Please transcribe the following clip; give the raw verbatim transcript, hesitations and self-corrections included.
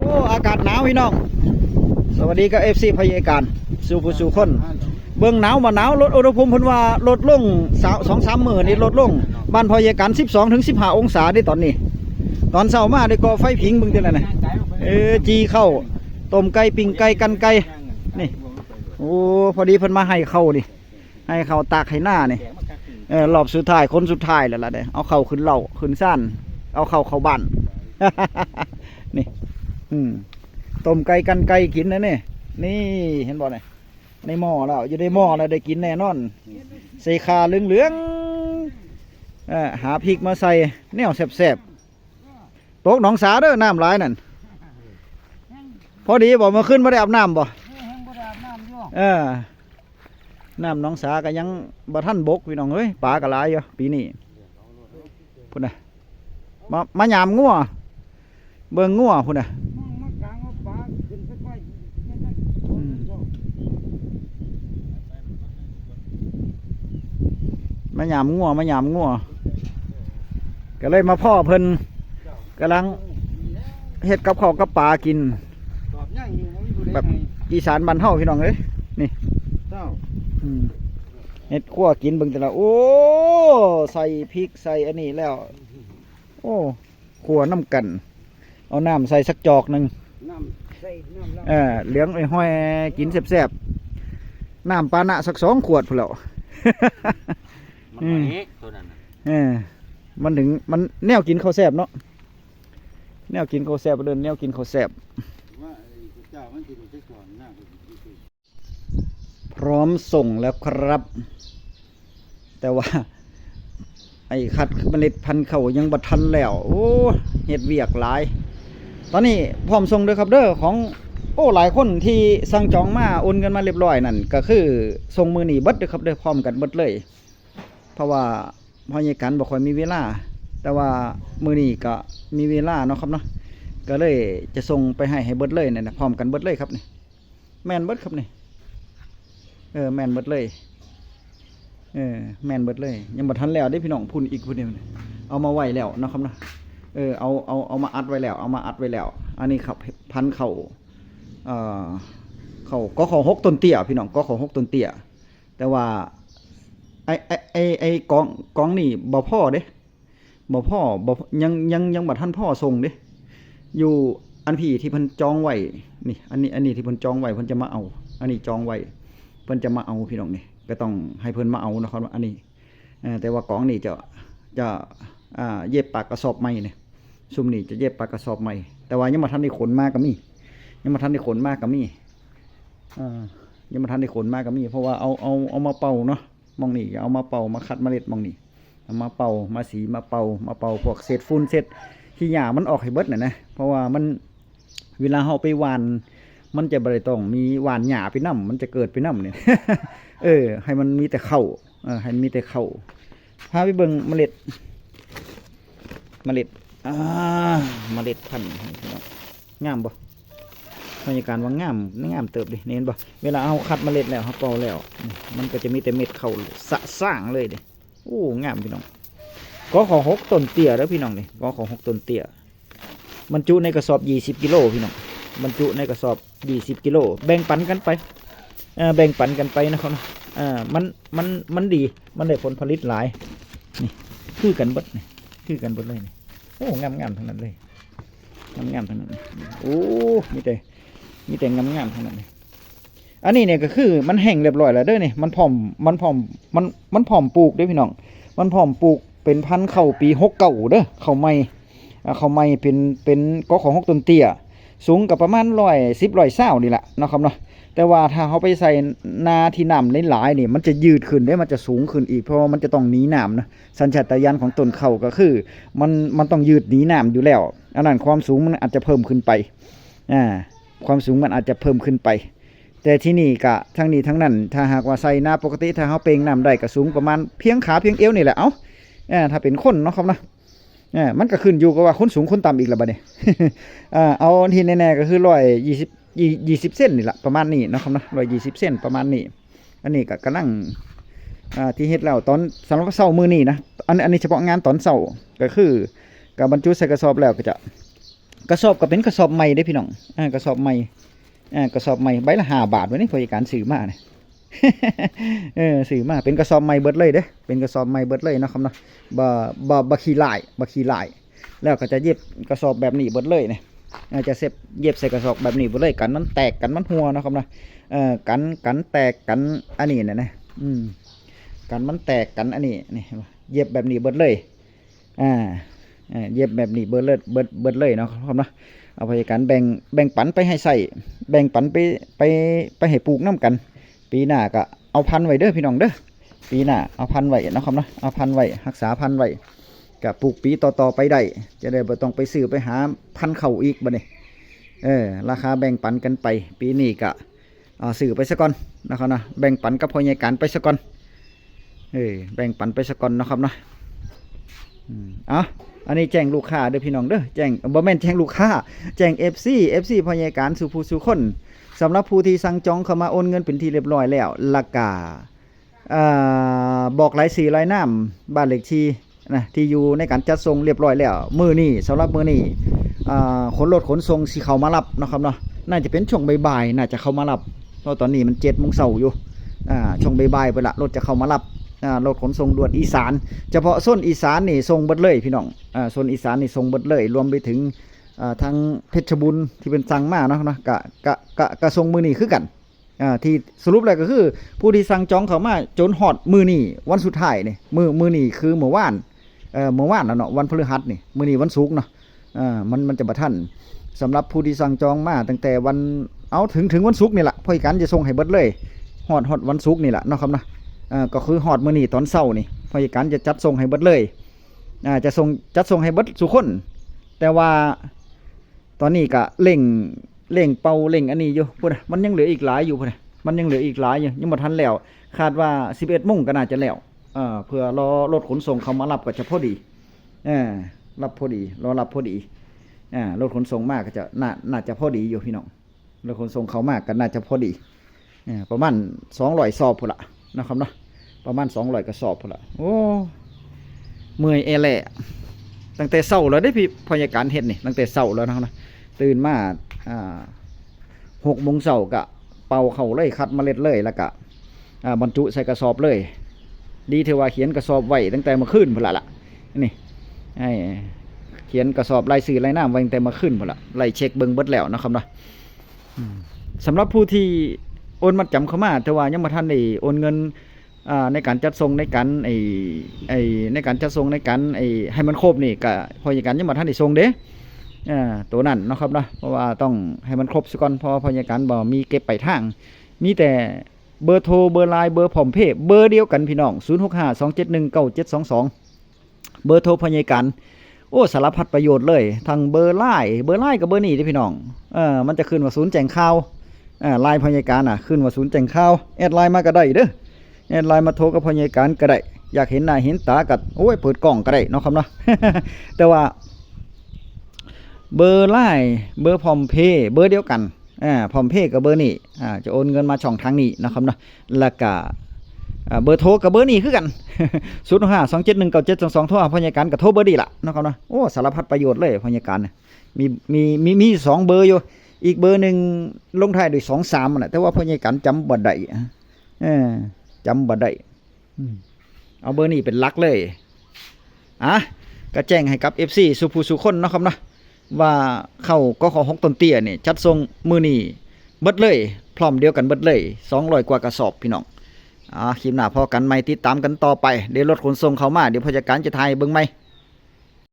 โอ้ อากาศหนาวพี่น้อง สวัสดีกับ เอฟซี พยาการสู่ผู้สู่คน เบิ่งหนาวมาหนาว ลดอุณหภูมิเพิ่นว่าลดลงสาว สองสามมื้อนี่ลดลง บ้านพยาการ สิบสองถึงสิบห้าองศาเด้ตอนนี้ ตอนเช้ามาได้ก่อไฟผิงเบิ่งเท่านั้นนะ เออ จี่ข้าว ต้มไก่ ปิ้งไก่ กันไก่ นี่ โอ้ พอดีเพิ่นมาให้ข้าวนี่ ให้ข้าวตากให้หน้านี่ เออ รอบสุดท้าย คนสุดท้ายแล้วล่ะเด้ เอาข้าวขึ้นเล้า ขึ้นซาน เอาข้าวเข้าบ้าน นี่ อืม ต้มไก่ กันไก่กินนะนี่ นี่ เห็นบ่เนี่ย ในหม้อแล้ว อยู่ในหม้อแล้วได้กินแน่นอน ใส่ข่าเหลืองๆ เออ หาพริกมาใส่ แนวแซ่บๆ ตกหนองสาเด้อ น้ำหลายนั่น พอดีบ่ เมื่อคืนบ่ได้อาบน้ำบ่ เออ น้ำหนองสาก็ยังบ่ทันบกพี่น้องเอ้ย ปลาก็หลายอยู่ปีนี้ พุ้นน่ะ มา มายามงัว เบิ่งงัวพุ้นน่ะ อืม มายามงัว มายามงัว ก็เลยมาพ้อเพิ่น กำลังเฮ็ดกับข้าวกับปลากิน แบบอีสานบ้านเฮาพี่น้องเอ้ย นี่ อืม เฮ็ดครัวกินเบิ่งแต่ละ โอ้ ใส่พริกใส่อันนี้แล้ว โอ้ ครัวนำกัน เอาน้ำใส่สักจอกหนึ่ง น้ำใส่น้ำเหล้า เออ เหลืองอ้อยๆ กินแซ่บๆ น้ำปานะสักสองขวดพุ้นแหล้ว มัน อืม บ่แห้งตัวนั้นน่ะ เออ มันถึง มันแนวกินข้าวแซ่บเนาะ แนวกินข้าวแซ่บ เดินแนวกินข้าวแซ่บ ว่าไอ้เจ้ามันสิรู้จักสอนหน้า พร้อมส่งแล้วครับ แต่ว่า ไอ้คัดเมล็ดพันธุ์ข้าวยังบ่ทันแล้ว โอ้ เฮ็ดเวียกหลาย ตอนนี้พร้อมส่งเด้อครับเด้อ ของ โอ้ หลายคนที่สั่งจองมา โอนเงินมาเรียบร้อยนั่น ก็คือส่งมื้อนี้เบิดเด้อครับเด้อ พร้อมกันเบิดเลย เพราะว่าพยาการบ่ค่อยมีเวลา แต่ว่ามื้อนี้ก็มีเวลาเนาะครับเนาะ ก็เลยจะส่งไปให้ ให้เบิดเลยนั่นน่ะ พร้อมกันเบิดเลยครับนี่ แม่นเบิดครับนี่ เออ แม่นเบิดเลย เออ แม่นเบิดเลย ยังบ่ทันแล้วเด้พี่น้อง พุ้นอีกพุ้นเดียวนี่ เอามาไว้แล้วเนาะครับเนาะ เออ เอา เอา เอามาอัดไว้แล้ว เอามาอัดไว้แล้ว อันนี้ครับ พันธุ์ข้าว เอ่อ ข้าว กข.หก ต้นเตี้ยพี่น้อง กข.หก ต้นเตี้ย แต่ว่า ไอ้ ไอ้ ไอ้ ไอ้กอง กองนี่บ่พอเด้ บ่พอ บ่ ยัง ยัง ยังบ่ทันพอส่งเด้ อยู่อันพี่ที่เพิ่นจองไว้ นี่ อันนี้ อันนี้ที่เพิ่นจองไว้ เพิ่นจะมาเอา อันนี้จองไว้ เพิ่นจะมาเอาพี่น้องนี่ ก็ต้องให้เพิ่นมาเอานะครับ อันนี้ เอ่อ แต่ว่ากองนี่จะ จะ อ่า เย็บปากกระสอบใหม่นี่ ซุมนี่จะเย็บปากกระสอบใหม่ แต่ว่ายังบ่ทันได้ขนมาก็มี ยังบ่ทันได้ขนมาก็มี อ่า ยังบ่ทันได้ขนมาก็มี เพราะว่าเอา เอา เอามาเป่าเนาะ หม่องนี่เอามาเป่า มาคัดเมล็ดหม่องนี่ เอามาเป่า มาสี มาเป่า มาเป่าพวกเศษฝุ่นเศษขี้หญ้ามันออกให้เบิดน่ะนะ เพราะว่ามัน เวลาเฮาไปหว่าน มันจะบ่ได้ต้องมีหว่านหญ้าไปนำ มันจะเกิดไปนำเนี่ย เออ ให้มันมีแต่ข้าว เออ ให้มันมีแต่ข้าว พาไปเบิ่งเมล็ด เมล็ด อ่า เมล็ดพันธุ์ งามบ่ พยาการว่างาม งามเติบเด้ นี่เห็นบ่ เวลาเฮาคัดเมล็ดแล้ว เฮาเป่าแล้ว นี่ มันก็จะมีแต่เม็ดข้าวสะสร้างเลยเด้ โอ้ งามพี่น้อง กข.หก ต้นเตี้ยเด้อพี่น้องนี่ กข.หก ต้นเตี้ย บรรจุในกระสอบ ยี่สิบกิโลพี่น้อง บรรจุในกระสอบ ยี่สิบกิโล แบ่งปันกันไป เอ่อ แบ่งปันกันไปนะครับ เอ่อ มัน มัน มันดี มันได้ผลผลิตหลาย นี่ คือกันเบิดนี่ คือกันเบิดเลยนี่ โอ้ งามๆ ทั้งนั้นเลย งามๆ ทั้งนั้นนี่ โอ้ มีแต่ มีแต่งามๆ ทั้งนั้นเลย อันนี้เนี่ยก็คือมันแห้งเรียบร้อยแล้วเด้อนี่ มันพร้อม มันพร้อม มัน มันพร้อมปลูกเด้อพี่น้อง มันพร้อมปลูก เป็นพันธุ์ข้าวปี หกเก้า เด้อ ข้าวใหม่ อ่า ข้าวใหม่เป็น เป็น กข.หก ต้นเตี้ย สูงก็ประมาณ ร้อยสิบ ร้อยซาวนี่แหละเนาะครับเนาะ แต่ว่าถ้าเฮาไปใส่นาที่น้ำหลายๆ นี่ มันจะยืดขึ้นเด้ มันจะสูงขึ้นอีก เพราะว่ามันจะต้องหนีน้ำนะ สัญชาตญาณของต้นข้าวก็คือ มัน มันต้องยืดหนีน้ำอยู่แล้ว อันนั้นความสูงมันอาจจะเพิ่มขึ้นไป อ่า ความสูงมันอาจจะเพิ่มขึ้นไป แต่ที่นี่ก็ทั้งนี้ทั้งนั้น ถ้าหากว่าใส่นาปกติ ถ้าเฮาเป่งน้ำได้ก็สูงประมาณเพียงขาเพียงเอวนี่แหละ เอ้า อ่า ถ้าเป็นคนเนาะครับเนาะ อ่า มันก็ขึ้นอยู่กับว่าคนสูงคนต่ำอีกละบัดนี้ อ่า เอาที่แน่ๆ ก็คือ ร้อยยี่สิบ ยี่ ยี่สิบเซนนี่แหละ ประมาณนี้เนาะครับเนาะ ร้อยยี่สิบเซนประมาณนี้ อันนี้ก็กำลัง อ่า ที่เฮ็ดแล้วตอน สำหรับเช้ามื้อนี้นะ อัน อันนี้เฉพาะงานตอนเช้า ก็คือ ก็บรรจุใส่กระสอบแล้วก็จะ กระสอบก็เป็นกระสอบใหม่เด้พี่น้อง อ่ากระสอบใหม่ อ่ากระสอบใหม่ ใบละห้าบาท วันนี้พอการซื้อมาเนี่ย เออซื้อมาเป็นกระสอบใหม่เบิดเลยเด้ เป็นกระสอบใหม่เบิดเลยเนาะครับเนาะ บ่บ่บ่ขี้ลาย บ่ขี้ลาย แล้วก็จะเย็บกระสอบแบบนี้เบิดเลยเนี่ย อ่าจะเซ็บเย็บใส่กระสอบแบบนี้เบิดเลย กันมันแตก กันมันหัวเนาะครับเนาะ เอ่อกันกันแตก กันอันนี้เนี่ยนะ อืม กันมันแตก กันอันนี้นี่ เห็นบ่ เย็บแบบนี้เบิดเลย อ่า อ่าเย็บแบบนี้เบิดเลย เบิดเบิดเลยเนาะครับเนาะ เอาไปกันแบ่ง แบ่งปันไปให้ใส่ แบ่งปันไป ไป ไปให้ปลูกน้ำกัน ปีหน้าก็เอาพันธุ์ไว้เด้อพี่น้องเด้อ ปีหน้าเอาพันธุ์ไว้เนาะครับเนาะ เอาพันธุ์ไว้ รักษาพันธุ์ไว้ ก็ปลูกปีต่อๆไปได้ จะได้บ่ต้องไปซื้อไปหาพันธุ์เข้าอีกบัดนี้ เออ ราคาแบ่งปันกันไป ปีนี้ก็ อ่าซื้อไปซะก่อนนะครับนะ แบ่งปันกับพ่อใหญ่การไปซะก่อน เออ แบ่งปันไปซะก่อนนะครับนะ อืม เอา อันนี้แจ้งลูกค้าเด้อพี่น้องเด้อ แจ้ง บ่แม่นแจ้งลูกค้า แจ้ง เอฟซี เอฟซี พ่อใหญ่การสู่ผู้สู่คน สำหรับผู้ที่สั่งจองเข้ามาโอนเงินเป็นที่เรียบร้อยแล้ว แล้วก็ อ่า บอกรายชื่อรายนาม บ้านเลขที่นะ ที่อยู่ในการจัดส่งเรียบร้อยแล้ว มื้อนี้ สำหรับมื้อนี้ อ่า ขนรถขนส่งสิเข้ามารับเนาะครับเนาะ น่าจะเป็นช่วงบ่ายๆ น่าจะเข้ามารับ เพราะตอนนี้มันเจ็ดโมงเช้าอยู่ อ่า ช่วงบ่ายๆ ไปละ รถจะเข้ามารับ อ่า รถขนส่งด่วนอีสาน เฉพาะโซนอีสานนี่ส่งเบิดเลยพี่น้อง อ่า โซนอีสานนี่ส่งเบิดเลย รวมไปถึง อ่า ทางเพชรบูรณ์ที่เป็นสั่งมาเนาะเนาะ กะ กะ กะ กะส่งมื้อนี้คือกัน อ่า ที่สรุปแล้วก็คือ ผู้ที่สั่งจองเข้ามาจนฮอดมื้อนี้วันสุดท้ายนี่ มื้อ มื้อนี้คือมื้อวาน เอ่อ มื้อวานแล้วเนาะ วันพฤหัสนี่ มื้อนี้วันศุกร์เนาะ อ่า มัน มันจะบ่ทัน สำหรับผู้ที่สั่งจองมาตั้งแต่วัน เอา ถึง ถึงวันศุกร์นี่ล่ะ พ่อใหญ่การจะส่งให้เบิดเลย ฮอด ฮอดวันศุกร์นี่ล่ะเนาะครับเนาะ อ่า ก็คือฮอดมื้อนี้ตอนเช้านี่ พ่อใหญ่การจะจัดส่งให้เบิดเลย อ่า จะส่ง จัดส่งให้เบิดสู่คน แต่ว่า ตอนนี้ก็เร่ง เร่งเป่า เร่งอันนี้อยู่ พุ้นน่ะ มันยังเหลืออีกหลายอยู่ พุ้นน่ะ มันยังเหลืออีกหลายอยู่ ยังบ่ทันแล้ว คาดว่าสิบเอ็ดโมงก็น่าจะแล้ว เอ่อ เพื่อรอรถขนส่งเข้ามารับก็จะพอดี เออ รับพอดี รอรับพอดี อ่า รถขนส่งมาก็จะ น่า น่าจะพอดีอยู่พี่น้อง รถขนส่งเข้ามาก็น่าจะพอดี เออ ประมาณสองร้อยสอบพุ้นละนะครับเนาะ ประมาณสองร้อยกระสอบพุ้นละ โอ้ เมื่อยแอแหละ ตั้งแต่เช้าแล้วเด้พี่ พ่อใหญ่การเฮ็ดนี่ ตั้งแต่เช้าแล้วนะครับนะ ตื่นมา อ่า หกโมงเช้าก็เป่าเข้าเลย คัดเมล็ดเลย แล้วก็ อ่า บรรจุใส่กระสอบเลย ดีที่ว่าเขียนกระสอบไว้ตั้งแต่เมื่อคืนพุ้นละล่ะ นี่ ให้เขียนกระสอบรายชื่อรายนามไว้ตั้งแต่เมื่อคืนพุ้นละ ไล่เช็คเบิ่งเบิดแล้วนะครับเนาะ อืม สำหรับผู้ที่โอนมัดจำเข้ามา แต่ว่ายังบ่ทันได้โอนเงิน อ่า ในการจัดส่ง ในการ ไอ้ ไอ้ ในการจัดส่ง ในการ ไอ้ ให้มันครบนี่ ก็พ่อใหญ่การยังบ่ทันได้ส่งเด้ อ่า ตัวนั้นเนาะครับเนาะ เพราะว่าต้องให้มันครบซะก่อน เพราะว่าพ่อใหญ่การบ่มีเก็บปลายทาง มีแต่เบอร์โทร เบอร์ไลน์ เบอร์พร้อมเพย์ เบอร์เดียวกันพี่น้อง ศูนย์หกห้า สองเจ็ดหนึ่ง เก้าเจ็ดสองสอง เบอร์โทรพ่อใหญ่การ โอ้ สารพัดประโยชน์เลย ทั้งเบอร์ไลน์ เบอร์ไลน์กับเบอร์นี้เด้อพี่น้อง เออ มันจะขึ้นว่าศูนย์แจ้งข่าว เออ ไลน์พ่อใหญ่การน่ะ ขึ้นว่าศูนย์แจ้งข่าว แอดไลน์มาก็ได้เด้อ แอดไลน์มาโทรกับพ่อใหญ่การก็ได้ อยากเห็นหน้าเห็นตาก็ โอ้ย เปิดกล้องก็ได้เนาะครับเนาะ แต่ว่า เบอร์ไลน์ เบอร์พร้อมเพย์ เบอร์เดียวกัน อ่า พร้อมเพย์กับเบอร์นี้ อ่า จะโอนเงินมาช่องทางนี้นะครับเนาะ แล้วก็ อ่า เบอร์โทรกับเบอร์นี้คือกัน ศูนย์หกห้า สองเจ็ดหนึ่ง เก้าเจ็ดสองสอง โทรหาพ่อใหญ่การก็โทรเบอร์นี้ล่ะนะครับเนาะ โอ้ สารพัดประโยชน์เลยพ่อใหญ่การเนี่ย มี มี มี มีสองเบอร์อยู่ อีกเบอร์หนึ่งลงท้ายด้วยสองสามนั่นแหละ แต่ว่าพ่อใหญ่การจำบ่ได้ เออ จำบ่ได้ อืม เอาเบอร์นี้เป็นหลักเลย อ่ะ ก็แจ้งให้กับ เอฟซี สู่ผู้สู่คนเนาะครับเนาะ ว่าเข้า กข หก ต้นเตี้ยนี่ จัดส่งมื้อนี้เบิดเลย พร้อมเดียวกันเบิดเลย สองร้อยกว่ากระสอบพี่น้อง อ่า คลิปหน้าพ้อกันใหม่ ติดตามกันต่อไป เดี๋ยวรถขนส่งเข้ามา เดี๋ยวพ่อใหญ่การจะถ่ายให้เบิ่งใหม่